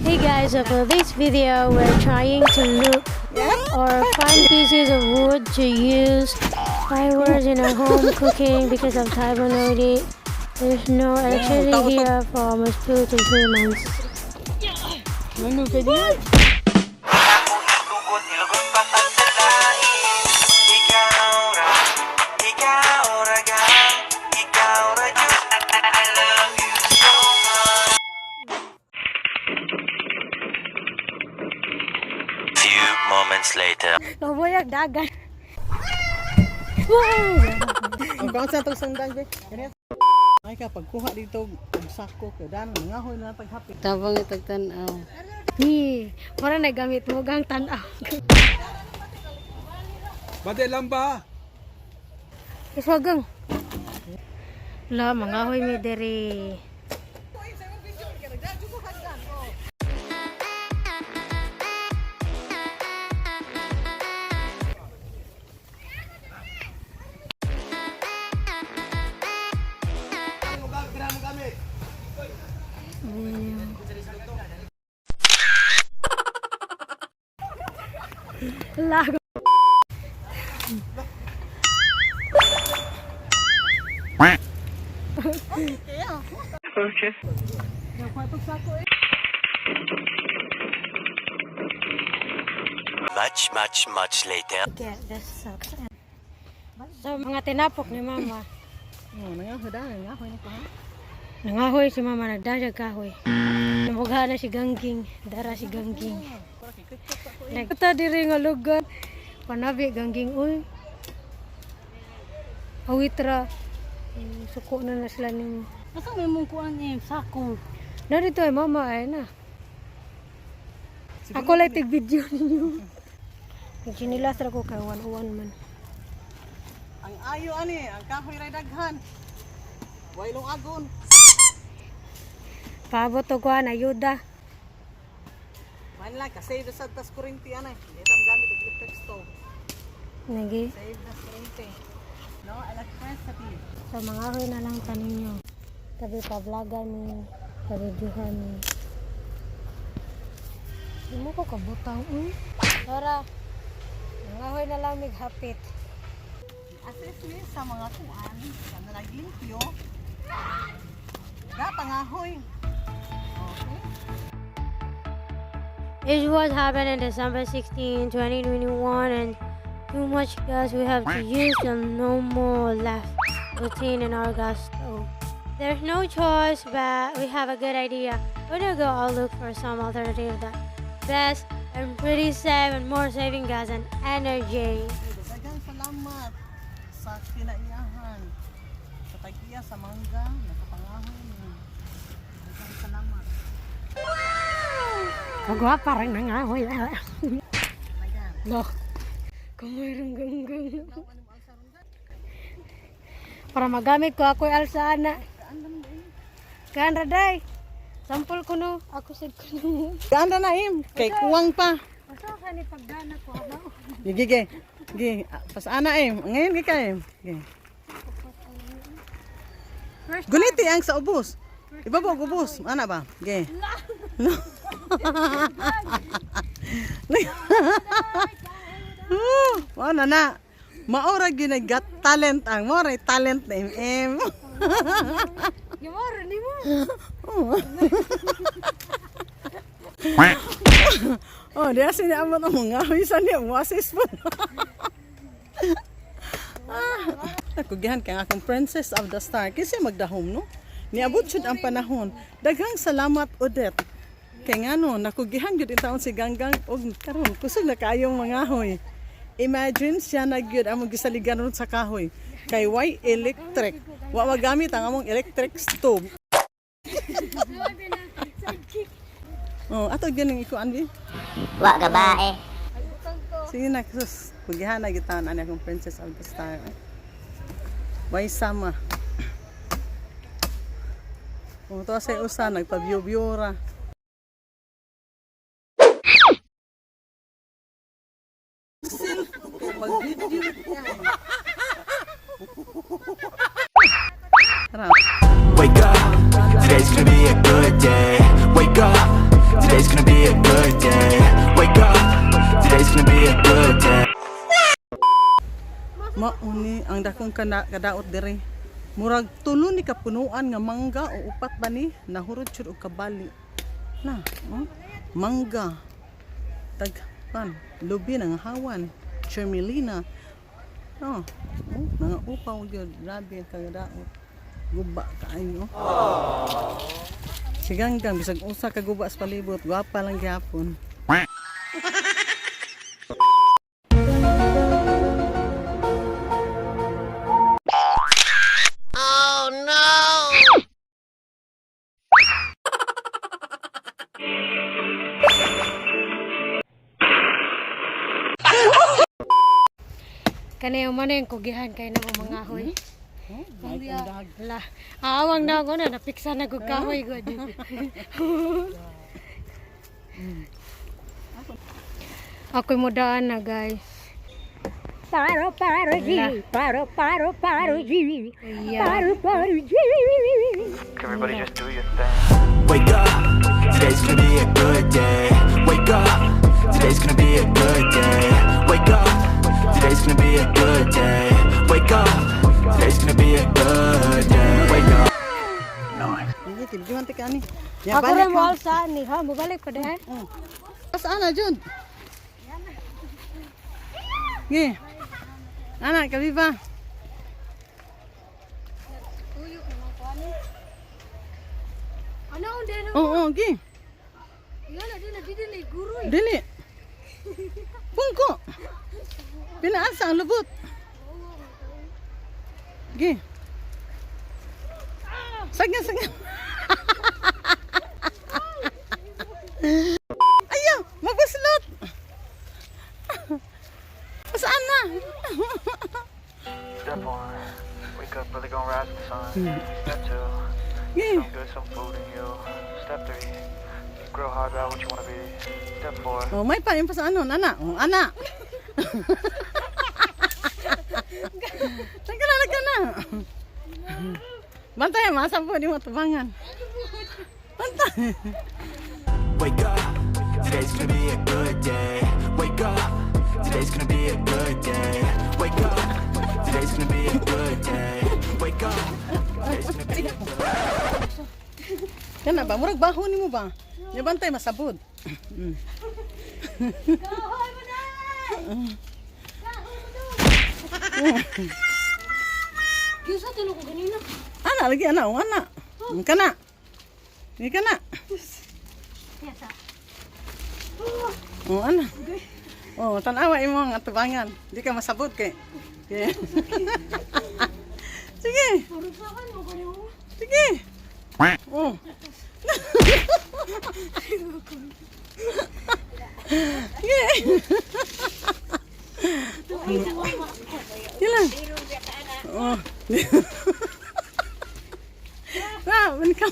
Hey guys, so for this video, we're trying to look or find pieces of wood to use fireworks in our home cooking because of Typhoon Odette. There's no electricity here for almost 2 to 3 months. Ano ka diyan? Tugot ilugon pa sa lain. Ikaw ra, ikaw ra gang. Ikaw ra jud. I love you so much. Few moments later. Nabuyag dagan. Wow! Ang kaon sa itong sandang, be. Ganyan. Ay ka, pagkuha dito, og sako, kay dan, nangahoy na taghapit. Tabang itagtan-aw. Ni, para nagamit mo gang tan-aw. Bade lamba. Iswagang. La, mga hoy mi diri. Lago. Much, much, much later. Yeah, that sucks. So, mga tinapok ni Mama. Oh, nangahoy dan, nangahoy na ko ha. Nangahoy si Mama, nagdasag kahoy. Namugha na si Gangging, dara si Gangging. Nagta diri nga lugar. Panabi Gangging, uy. Awitra. Suko na na sila nimo. Asa may mong kuan eh, sako. Narito ay Mama ay na. Ako lang tig video ninyo. Nagchinilas ra ko kay wan-uwan man. Ang ayo ani, ang kahoy ray daghan. Wailong agon. Paabot og kuan ayuda. Man lang, kasi save sa tas kurinti anay. Hindi tam gamit og electric stove. Nagi. Save na kurinti. No electricity. So mga ahoy na lang tanin nyo. Tabi pa vlogan mi, pa videohan mi. Di mo ko kabutang uy. Tara. Mga ahoy na lang mig hapit. Assist me sa mga kuan, sa naglimpyo. Ga pangahoy. Okay. It was happened in December 16, 2021, and too much gas we have to use and no more left routine in our gas stove. There's no choice, but we have a good idea. We're gonna go out look for some alternative that best and pretty safe and more saving gas and energy. Daghang salamat sa kinaiyahan. Sa tag-iya sa mangga, nakapangahoy ni. Daghang salamat. Kagwapa rin nangahoy. Daghang. Loh, kumayroong ganggang. Para magamit ko ako'y alsa ana. Kan raday. Sampol ko no, ako sad ko no. Ganda na im, kay kuwang pa. Asa ka ni pagdana ko ano? Gigi ge. Gi, pasana im. Ngayon gi kay. Gi. Guniti ang sa ubos. Ibabaw og ubos. Ana ba? Ge. No. Oh, na na. Maora gyud nag got talent ang mo talent na MM. Yamara ni mo. Oh, diya siya amot ang mga sa niya wasis po. Ah, nakugihan kay ang akong Princess of the Star kasi magdahom no. Niabot jud ang panahon. Daghang salamat, Odette. Kay ngano nakugihan gyud taon si Ganggang og karon kusog na kaayong mga hoy. Imagine siya na gyud among gisaligan ron sa kahoy. Kay why electric? Wa magamit ang among electric stove. Oh, ato gyud ang ikuan bi. Wa ka ba eh. Sige na, sus. Kugihan na gitan ani akong Princess of the Star. Way sama. O to sa usa nagpa-view ra. Tara. Wake up, today's gonna be a good day. Wake up, today's gonna Ni ang dakong kana kadaot dire. Murag tulo ni kapunuan nga mangga o upat ba ni nahurot jud og kabali. Na, oh, mangga. Tagpan, lubi na nga hawan, Charmelina. Oh, mga upaw gyud, grabe ang kadaot. Guba kaayo. Si Ganggang, bisag usa ka guba sa palibot, gwapa lang gyapon. Kani man yung kugihan kay na mga hoy. Oh, ang dag. La, aawang na ako na napiksa na gud kahoy gud. Ako'y mudaan na, guys. Paro, paro, G. Paro, paro, paro, G. Yeah. Paro, paro, G. Everybody just do your thing. Wake up, today's gonna be a good day. Wake up, today's gonna be a good day. Wake up, today's gonna be a good day. Wake up, today's gonna be a good day. Wake up. Hindi, kibdiwan ti kani. Ya, Ako balik rin mo ha. saan ni ha, mobalik pa dahil. Oh. Saan na, Jun? Ngi. Ana, kabiba. Ano ang din? Oo, oh, gi. Yan na din na guro. Dili. Pungko. Pinaasa ang lubot. Gi. Sagna, sagna. Ayaw, mabuslot. Saan na? Step one, wake up early, gonna rise with the sun. Step two, Gi. some good, some food in you. Step three, grow hard about what you wanna be. Step four. Oh, may pa, yung pa sa ano, nana. Oh, ana. Nagka na, nagka na. Bantay, masampo, di mo tubangan. Bantay. Wake up, today's gonna be a good day. Wake up, today's gonna be a good day. Wake up, today's gonna be a good day. Wake up, today's gonna be a Kana ba? Murag baho nimo ba? Ya bantay masabod. Kahoy mo na! Kahoy mo na! Kisa tulo ko ganina. Ana lagi ana, oh, ana. Kana. Ni kana. Yasa. Oh, ana. Oh, tan-awa imo ang atubangan. Di ka masabod kay. Kay- Sige. Purusakan mo ganina. Sige. Oh. Sige. Yun lang. Oh. Ah, man ka.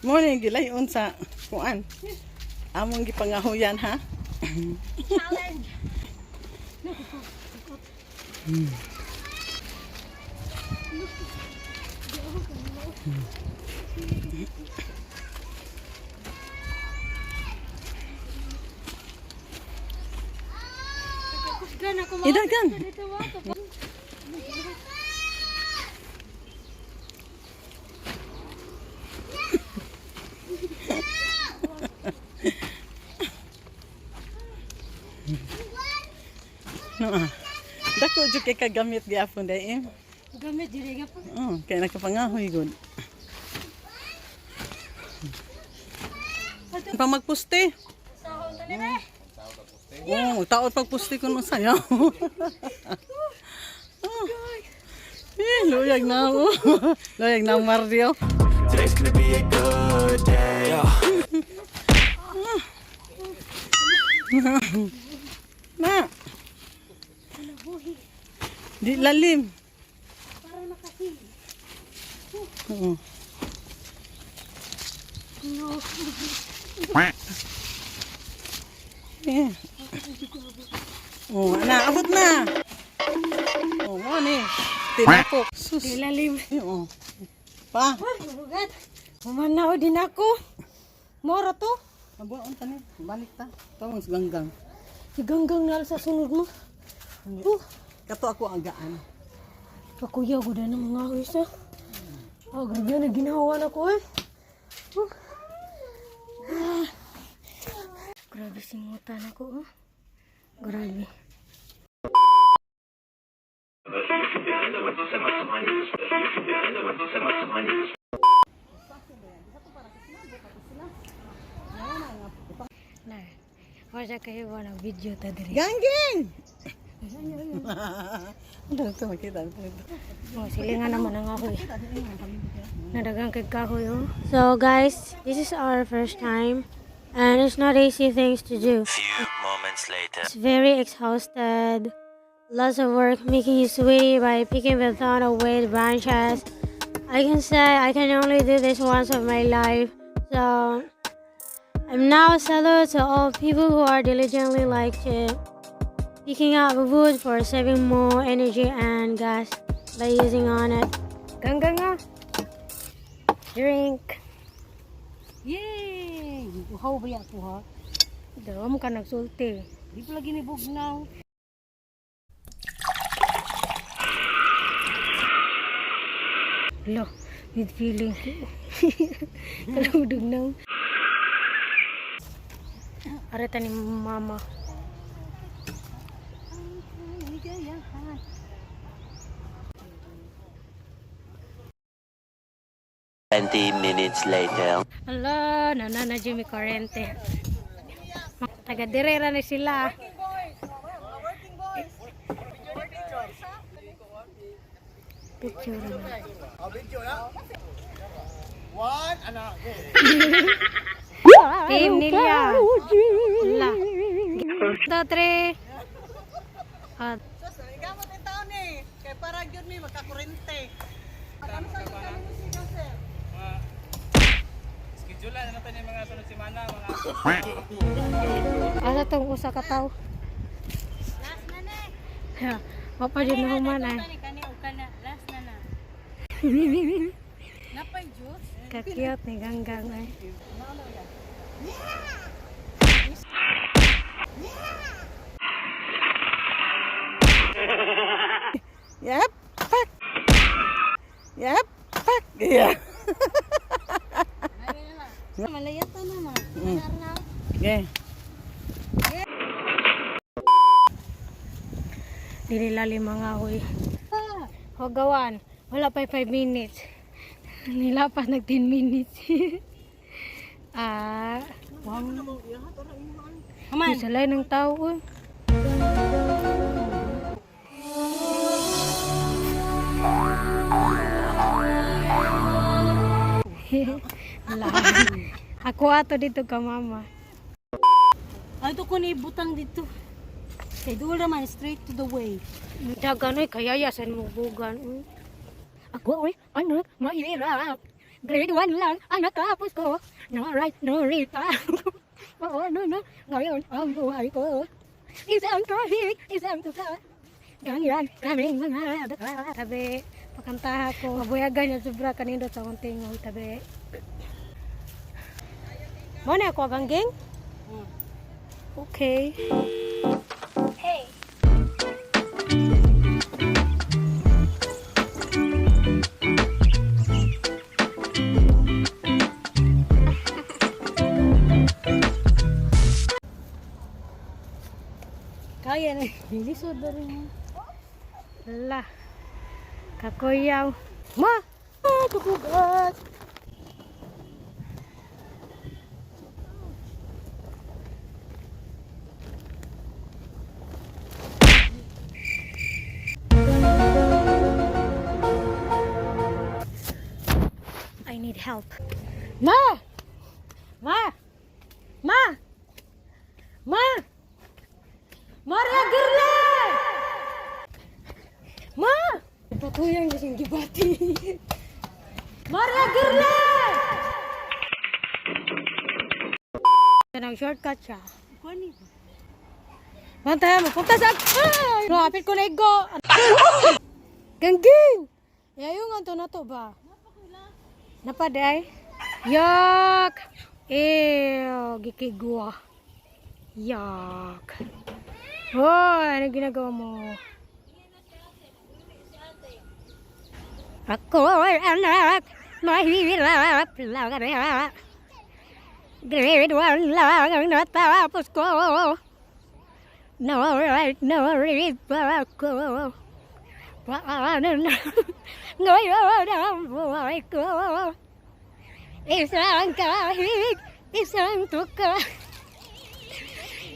Mo ni gilayon sa kuan. Among gipangahuyan ha. Challenge. Kusgan ako mga Idagan. dito ba? No ah. Dako jud kay kagamit gyapon dai eh. Gamit diri nga po. Oh, kay nakapangahoy gud. Pa magpuste. Sahon tani na. Oh, taot pagpuste ko nung sayaw. Oh. Eh, luyag na ako. Luyag na ang Mario. Today's gonna be a good day. Yeah. Na. Di lalim. Para nakasi. Oo. No. Eh. Oh, ana, abot na. Oh, mo ni. Tinapok. Sus. Di lalim. Eh, oh. Pa. Bugat. Humanaw din ako. Mora to. Mabuhaon ta ni. Balik ta. Tawang si Ganggang. Si Ganggang na sa sunod mo. Oh, Kato ako agaan. pakuya ko na ng mga ahoy sa. Oh, grabe na ginawa na ko eh. Oh. Ah. Grabe singutan ako oh. Grabe. Na. Wala kayo ba ng video ta diri? Gangging! Ano ito makita? Oh, silingan naman ang ahoy. Nadagang kay kahoy oh. So guys, this is our first time and it's not easy things to do. Few moments later. It's very exhausted. Lots of work making you sweaty by picking the ton of weight branches. I can say I can only do this once of my life. So I'm now salute to all people who are diligently like to picking up wood for saving more energy and gas by using on it. Ganggang ah. Drink. Yay! Uhaw ba ko ha? Dawa mo ka nagsulti. Di pa lagi ni bugnaw. Lo, with feeling. Kaludog na. Areta ni mama. 20 minutes later. Hala, nana na Jimmy Corrente. Taga direra na sila. Picture na. Team Nilya. Hala. 2, 3. Ah, Sus, igamot ang taon eh. Kay para gyud mi makakurente. Ano sa kami musika, sir? Asa tong usa ka tawo? Last na na. Wa pa jud na human ay. Kakiyot ni Ganggang ay. Yep. Pak. Yep. Pak. Yeah. Malayat na naman. Okay. Dili lalim mga ahoy. Hugawan. Wala pa 5 minutes. Nilapas nag 10 minutes. Ah. Wow. Isalay ng tao. Uy. Wala. Ako ato dito ka mama. Ay, ito ko ni ibutang dito. Kay doon naman, straight to the way. Dagan oy kayaya sa mo bugan. Uy. Ako, oy, ano, mahirap. Grade 1 lang ang natapos ko. No right, no read pa. Oo, ano na, ngayon ang buhay ko. Isang traffic, isang tuka. Ganyan, kaming mga daka. Tabi, pakantaha ko. Mabuyagan yung sobra kanindot sa akong tingog. Tabi. Mo na ako gangging? Okay. Kaya na, bilisod na rin. La. Kakuyaw. Ma! Ah, kabugat! I need help. Ma! Ma! Ma! Ma! Maria Girle! Ma! Patuyang siyang gibati. Maria Girle! Nang shortcut siya. Bantay mo, punta sa... Ay! No, apit ko na igo. Gangging! Yayo nga to na to ba? Napad ay? Yak! Ew, gikigwa. Yak. Hoy, ano ginagawa mo? Ako ay anak, mahirap lang. Grade 1 lang ang natapos ko. No right, no read pa ako. Paano na ngayon ang buhay ko? Isang kahig, isang tuka.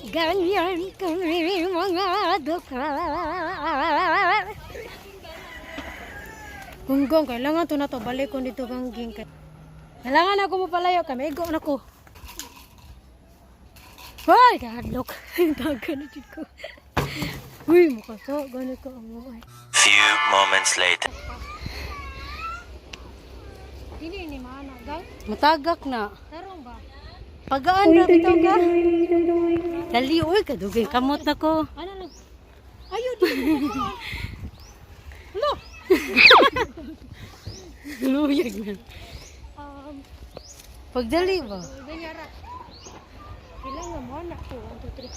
Ganyan kami mga dukha. Gunggong, kailangan to na to. Balik ko dito, Gangging. Kailangan ako mo palayo. Kami, go na ko. Hoy, kahadlok. Taga na jud ko. Uy, mukha gani ko ang buhay. Few moments later. Dili ni maana, gang. Matagak na. Tarong ba? Pagaan ra bitaw ka. Dali uy, kadugay kamot na ko. Ano lang? Ayo di. Lo. Luyag na. Pagdali ba? Ganyara. Kailangan mo na ko. 1 2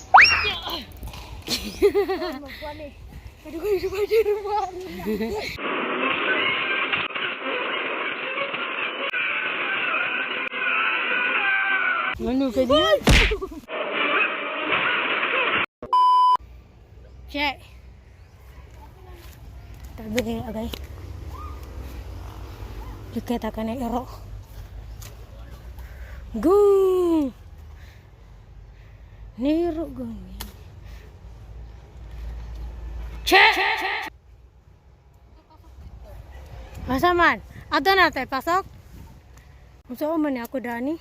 3. Magkuan eh. Kadugay Spider-Man. Ano ka diyan? Che. Tabi kayo agay. Likita ka na iro. Go! Niro go. Che! Asa man? Ato na tayo pasok. Unsa man ni ako dani?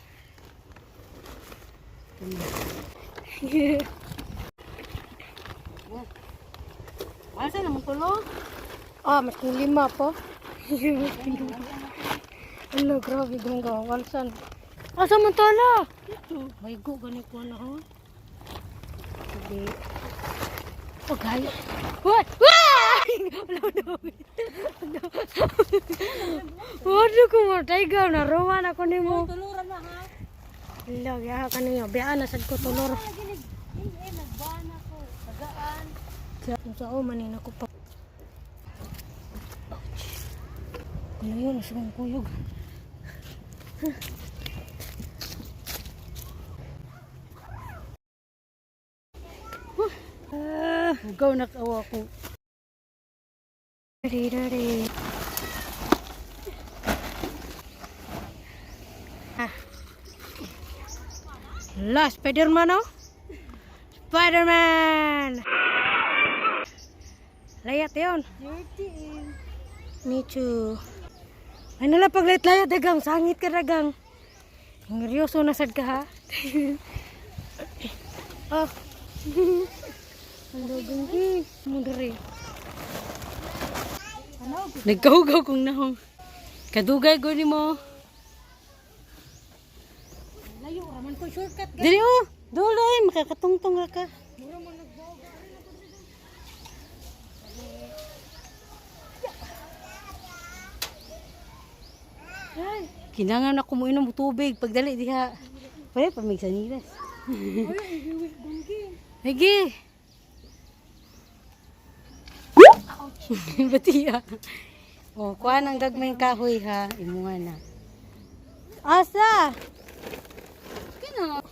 Asa naman tulo? Ah, mas lima po. Ano, grabe gungga. Walsan. Asa man tala? May go, gani ko na ha. Hindi. Paghayo. What? Wah! Wala na. Wala ko mo, tiger na. Roman ako ni mo. Tuluran na ha. Wala, kaya ka ninyo. Biyaan na sad ko tulor. Pagaan. Sa o, manin ako pa. Ouch. Ano yun? Nasa kong kuyog. Ah, hugaw na kawa ko. Dari, dari. Ah. La, Spider-Man oh. Spider-Man! Layat yun. Me too. Ay nala paglayat layat dagang sangit ka dagang. Seryoso na sad ka ha. Oh. Ang dagang di. Mudiri. Nagkahugaw kong nahong. Kadugay ko ni mo. Layo raman ko shortcut. Dili oh, dulay makakatungtong ra ka. Kinangan ako mo inom og tubig pagdali diha. Pare pa mig sanilas. Lagi. Batiya. Oh, kuha ng gagmayng kahoy ha, imuha na. Asa? Kano?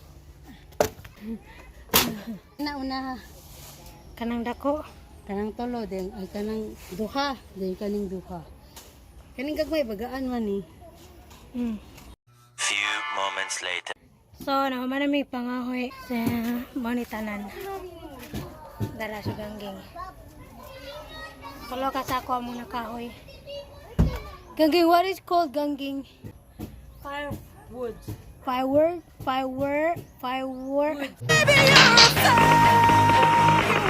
Na una. Kanang dako. Kanang tulo din ay kanang duha, din kaning duha. Kaning gagmay bagaan man ni. Few moments later. So, naman na may pangahoy sa monitanan. Dala sa gangging. Tulo ka sa ako muna kahoy. Gangging, what is called gangging? Firewood. Firework? Firework? Firework? Baby, you're a fire.